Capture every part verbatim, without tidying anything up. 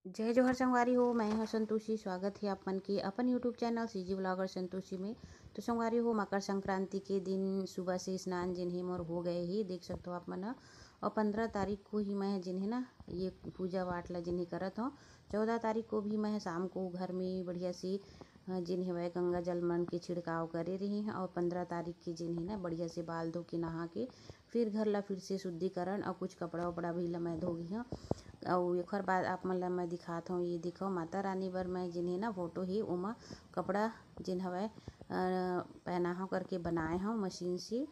जय जोहार संगवारी हो, मैं हूं संतोषी। स्वागत है आप मन के अपन YouTube channel CG blogger Santoshi में। तो संगवारी हो, मकर संक्रांति के दिन सुबह से स्नान जिन हे मोर हो गए ही, देख सकते हो आप मन ह। और पंद्रह तारीख को ही मैं जिन हे ना ये पूजा पाठ ला जिन हे करत हूँ। चौदह तारीख को भी मैं शाम को घर में बढ़िया से, अ, जिन हे वह गंगा जल मन के छिड़काव करे रही हूँ। और पंद्रह तारीख के जिन हे ना बढ़िया से बाल धो के नहा के फिर घर ला फिर से शुद्धिकरण और कुछ कपड़ा उपड़ा भी ला मैं धो गई हूँ। और एक बार आप मन ला मैं दिखात हूँ, ये देखो माता रानी बर मैं जिन हे ना फोटो ही ओमा कपड़ा जिन हवय, अ, पहनाहव करके बनाए हव मशीन से।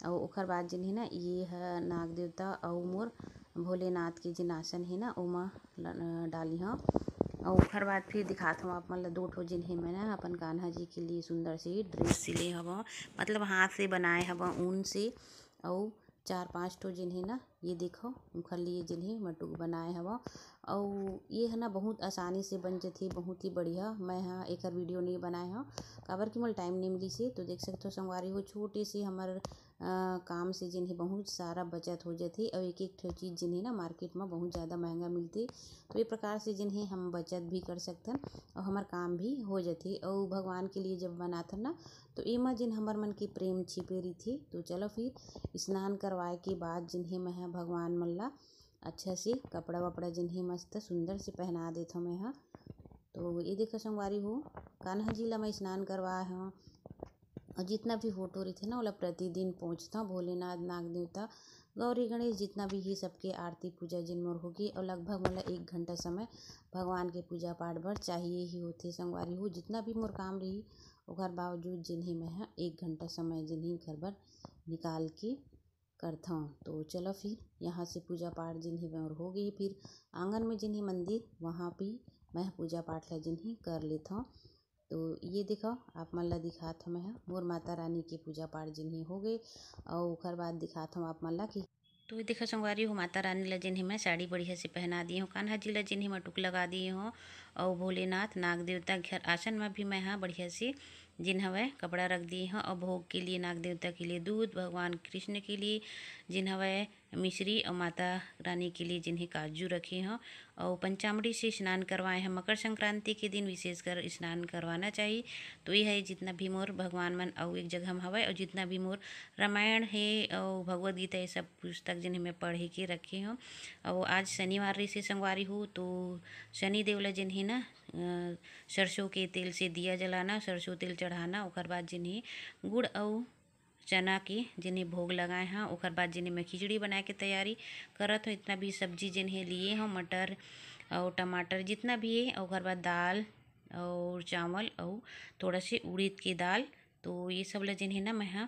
और ओकर बाद जिन हे ना ये ह नाग देवता और मोर भोलेनाथ के जिन आसन हे ना ओमा ल-, अ, डाली हव। और ओकर बाद फिर दिखात हव आप मन ला दो ठो जिन हे मैं ना अपन कान्हा जी के लिए सुंदर सी ड्रेस सिले हव, मतलब हाथ से बनाए हव ऊन से। और चार पांच ठो जिन हे ना ये देखो ओखर लिए जिन हे मटुक बनाए हव। और ये है ना बहुत आसानी से बन जथे, बहुत ही बढ़िया। मैं हा एकर वीडियो नहीं बनाए हव काबर कि मोला टाइम नहीं मिली से। तो देख सकते हो संगवारी हो, छोटे से हमर अ, काम से जिन हे बहुत सारा बचत हो जथे। और एक एक ठो चीज जिन हे ना मार्केट में बहुत ज़्यादा महंगा मिलथे। तो ये प्रकार से जिन हे हम बचत भी कर सकथन और हमर काम भी हो जथे। और भगवान के लिए जब बनाथन ना तो एमा जिन हमर मन के प्रेम छिपे रहिथे। तो चलो फिर स्नान करवाए के बाद जिन हे मैं हा भगवान मन ला अच्छा से कपड़ा वपड़ा जिन हे मस्त सुंदर से पहना देथव मैं हा। तो ये देखो संगवारी हो, कान्हा जी ला मैं स्नान करवाए हव। और जितना भी फोटो रहिथे ना ओला प्रतिदिन पोंछथव। भोलेनाथ, नाग देवता, गौरी गणेश जितना भी हे सबके आरती पूजा जिन मोर होगी। और लगभग मोला एक घंटा समय भगवान के पूजा पाठ बर चाहिए ही होथे संगवारी हो। जितना भी मोर काम रही ओकर बावजूद जिन हे मैं हा एक घंटा समय जिन हे घर बर निकाल के करथव। तो चलो फिर यहाँ से पूजा पाठ जिन हे मोर हो गई, फिर आंगन में जिन हे मंदिर वहाँ भी मैं पूजा पाठ ला जिन हे कर लेथव। तो ये देखो आप मन ला दिखात हव मैं हा मोर माता रानी के पूजा पाठ जिन हे हो गए। और ओकर बाद दिखात हव आप मन ला कि तो ये देखो संगवारी हो, माता रानी ला जिन हे मैं साड़ी बढ़िया से पहना दिए हव, कान्हा जी ला जिन हे मटुक लगा दिए हव। और भोलेनाथ नाग देवता घर आसन में भी मैं हा बढ़िया से जिन हवय कपड़ा रख दिए हव। और भोग के लिए नाग देवता के लिए दूध, भगवान कृष्ण के लिए जिन हवय मिश्री और माता रानी के लिए जिन हे काजू रखे हव। और पंचामृत से स्नान करवाए हव। मकर संक्रांति के दिन विशेषकर स्नान करवाना चाहिए। तो ये है जितना भी मोर भगवान मन अउ एक जगह म हवय और जितना भी मोर रामायण हे और भगवत गीता, ये सब पुस्तक जिन हे मैं पढ़े के रखे हव। और आज शनिवार रहिसे संगवारी हो, तो शनि देव ला जिन हे ना, अ, सरसों के तेल से दिया जलाना, सरसों तेल चढ़ाना, ओकर बाद जिन हे गुड़ अउ चना के जिन हे भोग लगाए हव। ओकर बाद जिन हे मैं खिचड़ी बनाए के तैयारी करत हव। इतना भी सब्जी जिन हे लिए हव, मटर और टमाटर जितना भी हे, ओकर बाद दाल और चावल और थोड़ा से उड़द के दाल। तो ये सब ला जिन हे ना मैं हा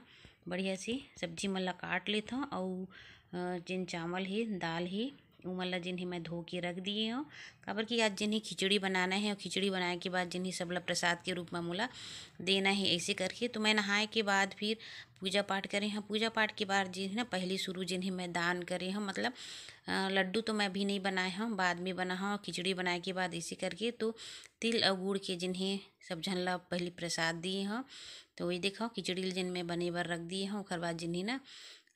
बढ़िया से सब्जी मन ला काट लेथव। और अ, जिन चावल हे, दाल हे, उमन ला जिन हे मैं धो के रख दिए हव, काबर कि आज जिन हे खिचड़ी बनाना हे और खिचड़ी बनाए के बाद जिन हे सबला प्रसाद के रूप में मोला देना हे। ऐसे करके तो मैं नहाए के बाद फिर पूजा पाठ करे हव। पूजा पाठ के बाद जिन हे ना पहली शुरू जिन हे मैं दान करे हव, मतलब अ, लड्डू तो मैं अभी नहीं बनाए हव, बाद में बना हव। खिचड़ी बनाए के बाद ऐसे करके तो तिल और गुड़ के जिन हे सब झन ला पहली प्रसाद दिए हव। तो ये देखो खिचड़ी ल जिन मैं बने बर रख दिए हव, ओकर बाद जिन हे ना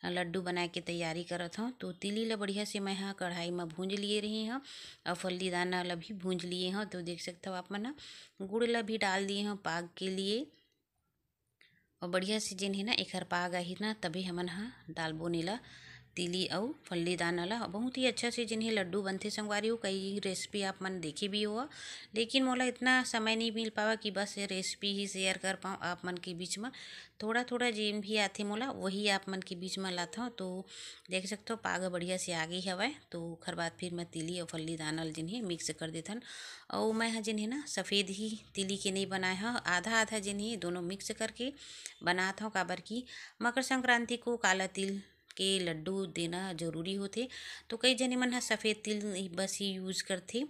लड्डू बनाए के तैयारी करत हव। तो तिली ला बढ़िया से मैं हा कढ़ाई म भूंज लिए रही हव और फल्ली दाना ला भी भूंज लिए हव। तो देख सकत हव आप मन ह, गुड़ ला भी डाल दिए हव पाग के लिए। और बढ़िया से जिन हे ना एखर पाग आही ना तभी हमन हा डालबो एला तिली अउ फल्ली दाना ला। बहुत ही अच्छा से जिन हे लड्डू बनथे संगवारी हो। कई रेसिपी आप मन देखे भी हो, लेकिन मोला इतना समय नहीं मिल पावा कि बस ये रेसिपी ही शेयर कर पाऊँ आप मन के बीच में। थोड़ा थोड़ा जेन भी आथे मोला वही आप मन के बीच में लाथव। तो देख सकथव पाग बढ़िया से आगे हवय। तो ओखर बाद फिर मैं तिली अउ फल्ली दाना ल जिन हे मिक्स कर देथन। अउ मैं ह जिन हे ना सफेद ही तिली के नहीं बनाए हव, आधा आधा जिन हे दोनों मिक्स करके बनात हव, काबर कि मकर संक्रांति को काला तिल के लड्डू देना जरूरी होथे। तो कई झने मन ह सफेद तिल बस ही यूज करथे।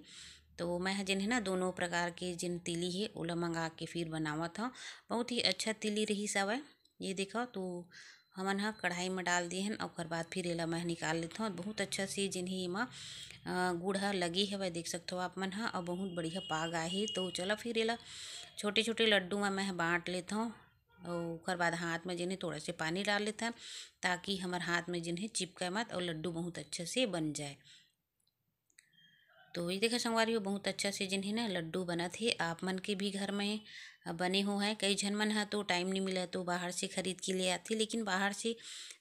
तो मैं ह जिन हे ना दोनों प्रकार के जिन तिली हे ओला मंगा के फिर बनावत हव। बहुत ही अच्छा तिली रहिस हवय। ये देखो तो हमन ह कढ़ाई म डाल दिए हन, ओकर बाद फिर एला मैं निकाल लेथव। बहुत अच्छा से जिन हे एमा, अ, गुड़ ह लगे हवय, देख सकथव आप मन ह, अउ बहुत बढ़िया पाग आहे। तो चलो फिर एला छोटे-छोटे लड्डू म मैं ह बांट लेथव, अउ ओकर बाद हाथ म जिन हे थोड़ा से पानी डाल लेथन, ताकि हमर हाथ म जिन हे चिपके मत अउ लड्डू बहुत अच्छा से बन जाए। तो ये देखा संगवारी हो, बहुत अच्छा से जिन हे ना लड्डू बनत हे। आप मन के भी घर में बने हो है। कई झन मन ह तो टाइम नहीं मिला तो बाहर से खरीद के ले आथे, लेकिन बाहर से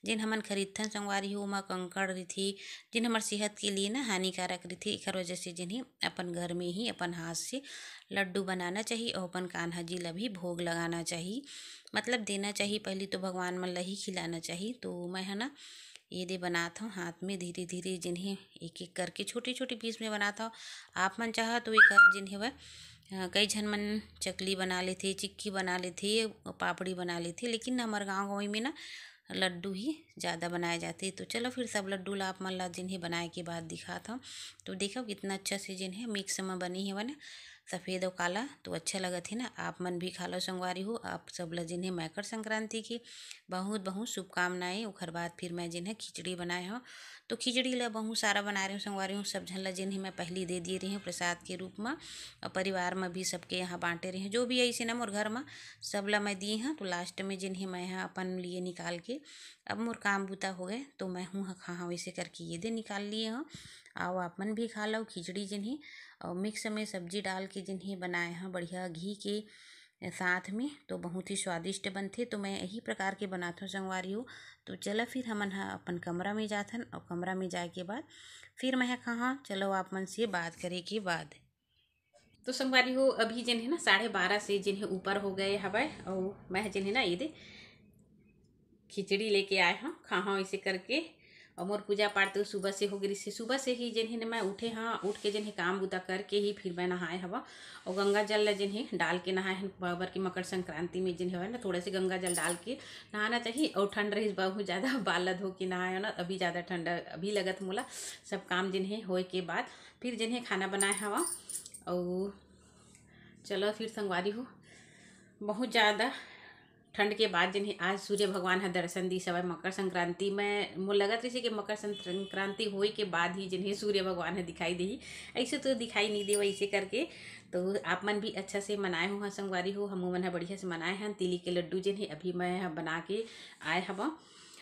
जिन हमन खरीदथन संगवारी हो, ओमा कंकड़ रहिथे, जिन हमर सेहत के लिए ना हानिकारक रहिथे। एकर वजह से जिन हे अपन घर में ही अपन हाथ से लड्डू बनाना चाहिए और अपन कान्हा जी ला भी भोग लगाना चाहिए, मतलब देना चाहिए। पहली तो भगवान मन ला ही खिलाना चाहिए। तो मैं है ना ये दे बनात हूँ हाथ में, धीरे धीरे जिन हे एक एक करके छोटी छोटी पीस में बनात हूँ। आप मन चाह तो एक जिन हेवय, अ, कई झन मन चकली बना लेथे, चिक्की बना लेथे, पापड़ी बना लेथे, लेकिन हमर गाँव गंवई में ना लड्डू ही ज़्यादा बनाए जाथे। तो चलो फिर सब लड्डू ला आप मन ला जिन हे बनाए के बाद दिखात हूँ। तो देखो कितना अच्छा से जिन हे मिक्स में बनी हेवय ना, सफ़ेद और काला, तो अच्छा लगत हे ना। आप मन भी खा लो संगवारी हो। आप सब ला जिन हे मकर संक्रांति की बहुत बहुत शुभकामनाएं। ओखर बाद फिर मैं जिन हे खिचड़ी बनाए हूँ, तो खिचड़ी ला बहुत सारा बनाए रहे हूँ संगवारी हो। सब झन ला जिन हे मैं पहली दे दिए रही हूँ प्रसाद के रूप में, और परिवार में भी सबके यहाँ बांटे रही हूँ। जो भी ऐसे ना मोर घर में सब ला मैं दी हूँ, तो लास्ट में जिन हे मैं यहाँ अपन लिए निकाल के अब मोर काम बूता हो गए, तो मैं हूँ खा हूँ, ऐसे करके ये दे निकाल लिए हूँ। आओ आप मन भी खा लो खिचड़ी जिन हे, और मिक्स में सब्जी डाल के जिन हे बनाए हूँ बढ़िया घी के साथ में, तो बहुत ही स्वादिष्ट बनथे। तो मैं यही प्रकार के बनाथों संगवारी हो। तो चला फिर हमन ह अपन कमरा में जाथन, और कमरा में जाए के बाद फिर मैं ह खाहाँ। चलो आप मन से बात करे के बाद। तो संगवारी हो, अभी जिन हे ना साढ़े बारह से जिन हे ऊपर हो गए हवय, और मैं ह जिन हे ना ये दे खिचड़ी लेके आए हूँ, खाहाँ इसे करके। और मोर पूजा पाठ तो सुबह से हो गई से, सुबह से ही जिन हे ना मैं उठे हाँ, उठ के जिन हे काम बूता करके ही फिर मैं नहाए हवा। और गंगा जल ला जिन हे डाल के नहाए हन, काबर के मकर संक्रांति में जिन हे ना थोड़ा से गंगा जल डाल के नहाना चाहिए। और ठंड रही बहुत ज़्यादा, बाल ला धो के नहाए हो ना, अभी ज़्यादा ठंड अभी लगत मोला। सब काम जिन हे होए के बाद फिर जिन हे खाना बनाए हवा। और चलो फिर संगवारी हो, बहुत ज़्यादा ठंड के बाद जिन हे आज सूर्य भगवान ह दर्शन दी सवय। मकर संक्रांति में मोर लगत रहिसे कि मकर संक्रांति होए के बाद ही जिन हे सूर्य भगवान ह दिखाई देही, ऐसे तो दिखाई नहीं देवय। ऐसे करके तो आप मन भी अच्छा से मनाए हो, हाँ संगवारी हो, हमू मन ह बढ़िया से मनाए हन। तिली के लड्डू जिन हे अभी मैं ह बना के आए हवा,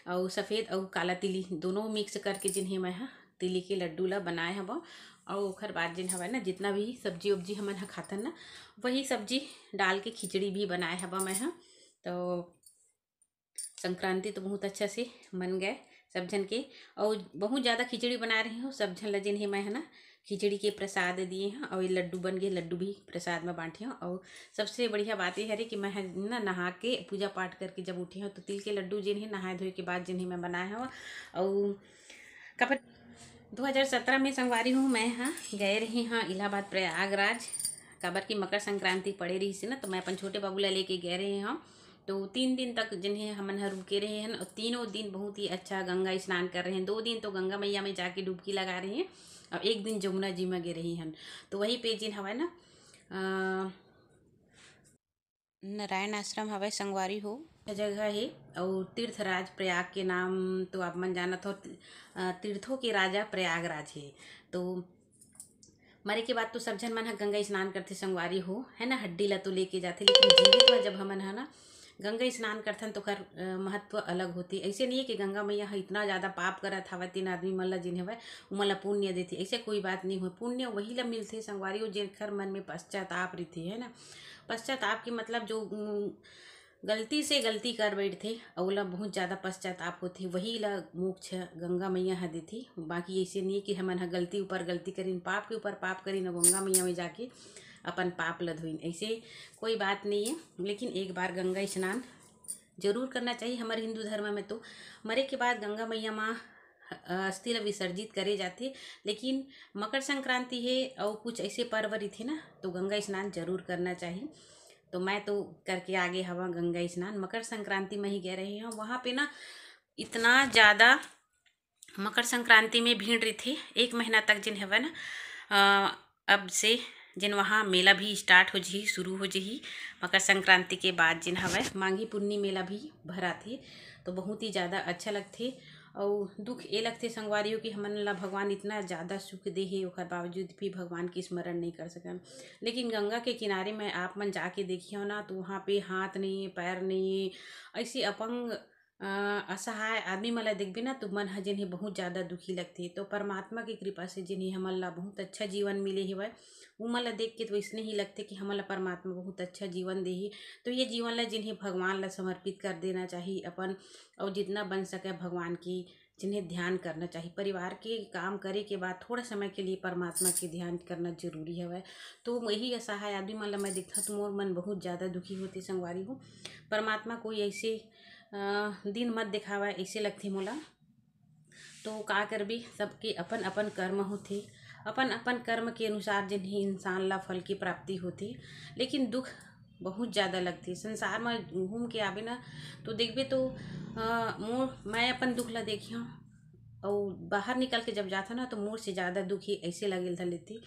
और सफ़ेद और काला तिली दोनों मिक्स करके जिन हे मैं ह तिली के लड्डू ला बनाए हवा। और ओखर बाद जिन हवय ना, जितना भी सब्जी उब्जी हमन ह खाथन ना, वही सब्जी डाल के खिचड़ी भी बनाए हवा मैं ह। तो संक्रांति तो बहुत अच्छा से मन गए सब झन के, और बहुत ज़्यादा खिचड़ी बनाए रही हूँ। सब झन ला जिन हे मैं ह ना खिचड़ी के प्रसाद दिए हूँ, और ये लड्डू बन गए, लड्डू भी प्रसाद में बांटे हूँ। और सबसे बढ़िया बात ये हरे कि मैं ह ना नहा के पूजा पाठ करके जब उठी हूँ, तो तिल के लड्डू जिन हे नहाए धोए के बाद जिन हे मैं बनाए हूँ। और काबर दो हज़ार सत्रह में संगवारी हूँ, मैं ह गए रही हाँ इलाहाबाद प्रयागराज, काबर की मकर संक्रांति पड़े रहिसे ना, तो मैं अपन छोटे बाबू ला लेके गए रहे हूँ। तो तीन दिन तक जिन हे हमन ह रुके रहे हन, और तीनों दिन बहुत ही अच्छा गंगा स्नान कर रहे हैं। दो दिन तो गंगा मैया में जाके डुबकी लगा रहे हैं, और एक दिन जमुना जी में गए रही हन। तो वहीं पे जिन हवय ना, अ, नारायण आश्रम हवय संगवारी हो। जगह हे, अउ तीर्थराज प्रयाग के नाम तो आप मन जानत हो, अ, तीर्थों के राजा प्रयागराज हे। तो मरे के बाद तो सब झन मन ह गंगा स्नान करथे संगवारी हो, है ना, हड्डी ला तो लेके जाथे, लेकिन जीवित में जब हमन ह ना गंगा स्नान करथन तो ओकर, अ, महत्व अलग होथे। ऐसे नहीं है कि गंगा मैया ह इतना ज़्यादा पाप करत हवय, तीन आदमी मन ला जिन हवय, उमन ला पुण्य देथे, ऐसे कोई बात नहीं हो। पुण्य वही ला मिलथे संगवारी हो, जेकर मन में पश्चाताप रहिथे, है ना। पश्चाताप के मतलब जो, उम, गलती से गलती कर बैठथे, अउ ओला बहुत ज़्यादा पश्चाताप होथे, वही ला मोक्ष गंगा मैया ह देथे। बाकी ऐसे नहीं कि हमन ह गलती ऊपर गलती करिन, पाप के ऊपर पाप करिन, अउ गंगा मैया में जाके अपन पाप ला धोइन, ऐसे कोई बात नहीं है। लेकिन एक बार गंगा स्नान जरूर करना चाहिए। हमारे हिंदू धर्म में तो मरे के बाद गंगा मैया माँ, अ, अस्थि ला विसर्जित करे जाथे, लेकिन मकर संक्रांति हे अउ कुछ ऐसे पर्व रहिथे ना, तो गंगा स्नान जरूर करना चाहिए। तो मैं तो करके आगे हवा गंगा स्नान, मकर संक्रांति में ही गए रहे हूँ। वहाँ पे ना इतना ज़्यादा मकर संक्रांति में भीड़ रहिथे, एक महीना तक जिन हवय ना, अ, अब से जिन वहाँ मेला भी स्टार्ट हो जही, शुरू हो जही। मकर संक्रांति के बाद जिन हवय मांगी पुन्नी मेला भी भराथे, तो बहुत ही ज़्यादा अच्छा लगथे। अउ दुख ए लगथे संगवारी हो कि हमन ला भगवान इतना ज़्यादा सुख दे हे, ओकर बावजूद भी भगवान के स्मरण नहीं कर सकन। लेकिन गंगा के किनारे में आप मन जाके देखियो ना, तो वहाँ पे हाथ नहीं है, पैर नहीं है, ऐसे अपंग अ, असहाय आदमी मन ला देखबे ना, तो मन ह जेन हे बहुत ज़्यादा दुखी लगथे। तो परमात्मा के कृपा से जेन हे हमन ला बहुत अच्छा जीवन मिले हेवय, उमन ला देख के तो अइसने ही लगथे कि हमन ला परमात्मा बहुत अच्छा जीवन देही। तो ये जीवन ला जेन हे भगवान ला समर्पित कर देना चाही अपन, अउ जितना बन सके भगवान की जेन हे ध्यान करना चाही। परिवार के काम करे के बाद थोड़ा समय के लिए परमात्मा के ध्यान करना जरूरी हवय। तो यही असहाय आदमी मन ला मैं देखथव तो मोर मन बहुत ज़्यादा दुखी होथे संगवारी हो। परमात्मा कोई ऐसे, अ, दिन मत देखावय, ऐसे लगथे मोला। तो का करबे, सबके अपन अपन कर्म होथे, अपन अपन कर्म के अनुसार जेन हे इंसान ला फल की प्राप्ति होथे। लेकिन दुख बहुत ज़्यादा लगथे। संसार म घूम के आबे ना, तो देखबे तो, अ, मोर, मैं अपन दुख ला देखिहौं, अउ बाहर निकल के जब जाथन ना, तो मोर से ज़्यादा दुखी ऐसे लगे ल धर लेथे।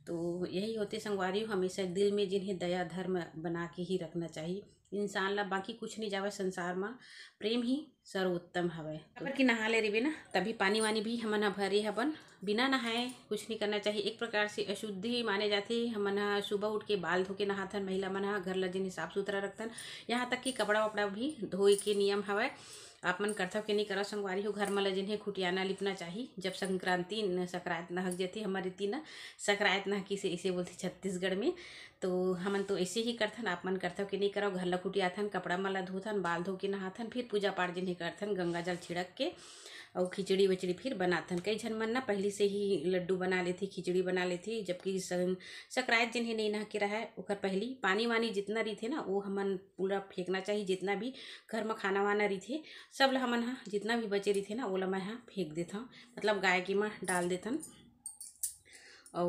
तो यही होथे संगवारी हो, हमेशा दिल में जेन हे दया धर्म बना के ही रखना चाही इंसान ला, बाकी कुछ नहीं जावे संसार म, प्रेम ही सर्वोत्तम हवय। काबर कि नहा ले रहिबे ना, तभी पानी वानी भी हमन ह भरे हबन। बिना नहाए कुछ नहीं करना चाहिए। एक प्रकार से अशुद्धि माने जाथे। हमन ह सुबह उठ के बाल धो के नहाथन, महिला मन ह घर ला जेन हे साफ सुथरा रखथन, यहाँ तक कि कपड़ा वपड़ा भी धोए के नियम हवय। आप मन करथव के नहीं करव संगवारी हो, घर मन ला जेन हे खुटियाना लिपना चाही। जब संक्रांति न, सकरात नहक जथे, हमर रीति न सकरात नहकी से इसे बोलथे छत्तीसगढ़ में, तो हमन तो ऐसे ही करथन। आप मन करथव के नहीं करव, घर ला खुटियाथन, कपड़ा मन ला धोथन, बाल धो के नहाथन, फिर पूजा पाठ जेन हे करथन गंगा जल छिड़क के, अउ खिचड़ी वचड़ी फिर बनाथन। कई झन मन ना पहली से ही लड्डू बना लेथे, खिचड़ी बना लेथे, जबकि सं-, सकरात जेन हे नहीं नहा के रहय, ओकर पहली पानी वानी जितना रहिथे ना, वो हमन पूरा फेंकना चाहिए। जितना भी घर म खाना वाना रहिथे, सब ला हमन ह जितना भी बचे रहिथे ना, ओला मैं ह फेंक देथव, मतलब गाय के म डाल देथन। अउ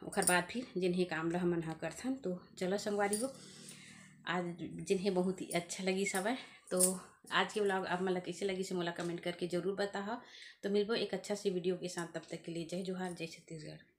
ओकर बाद फिर जेन हे काम ला हमन ह करथन। तो चलो संगवारी हो, आज जेन हे बहुत ही अच्छा लगिस हवय। तो आज के vlog आप मन ला कइसे लगिस हे, मोला comment करके जरूर बताहा। तो मिलबो एक अच्छा से video के साथ, तब तक के लिए जय जोहार, जय छत्तीसगढ़।